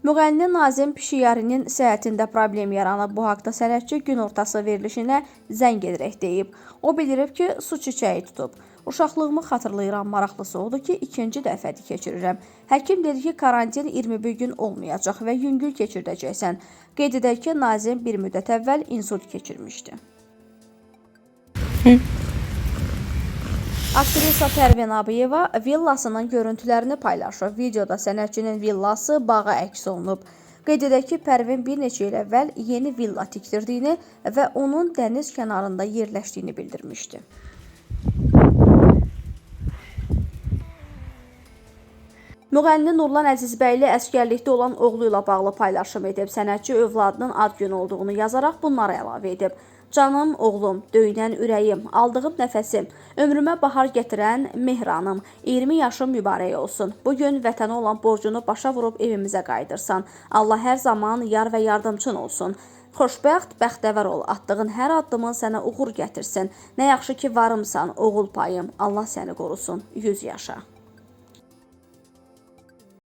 Müğənni Nazim Pişiyarinin səhhətində problem yaranıb. Bu haqda sənətçi gün ortası verilişinə zəng edərək deyib. O bildirib ki, su çiçəyi tutub. Uşaqlığımı xatırlayıram, maraqlısı odur ki, ikinci dəfədir keçirirəm. Həkim dedi ki, karantin 21 gün olmayacaq və yüngül keçirdəcəksən. Qeyd edək ki, Nazim bir müddət əvvəl insult keçirmişdi. Aktrisa Pərvin Abiyeva villasının görüntülərini paylaşıb. Videoda sənətçinin villası bağa əks olunub. Qeyd edək ki, Pərvin bir neçə il əvvəl yeni villa tikdirdiyini və onun dəniz kənarında yerləşdiyini bildirmişdi. Müğənni Nurlan Əzizbəyli əsgərlikdə olan oğlu ilə bağlı paylaşım edib. Sənətçi övladının ad günü olduğunu yazaraq bunları əlavə edib. Canım oğlum, döyünən ürəyim, aldığım nəfəsim, ömrümə bahar gətirən Mehranım, 20 yaşım mübarək olsun. Bu gün vətənə olan borcunu başa vurub evimizə qayıdırsan. Allah hər zaman yar və yardımçın olsun. Xoşbəxt, bəxtəvər ol. Atdığın hər addımın sənə uğur gətirsin. Nə yaxşı ki varımsan, oğul payım. Allah səni qorusun. 100 yaşa.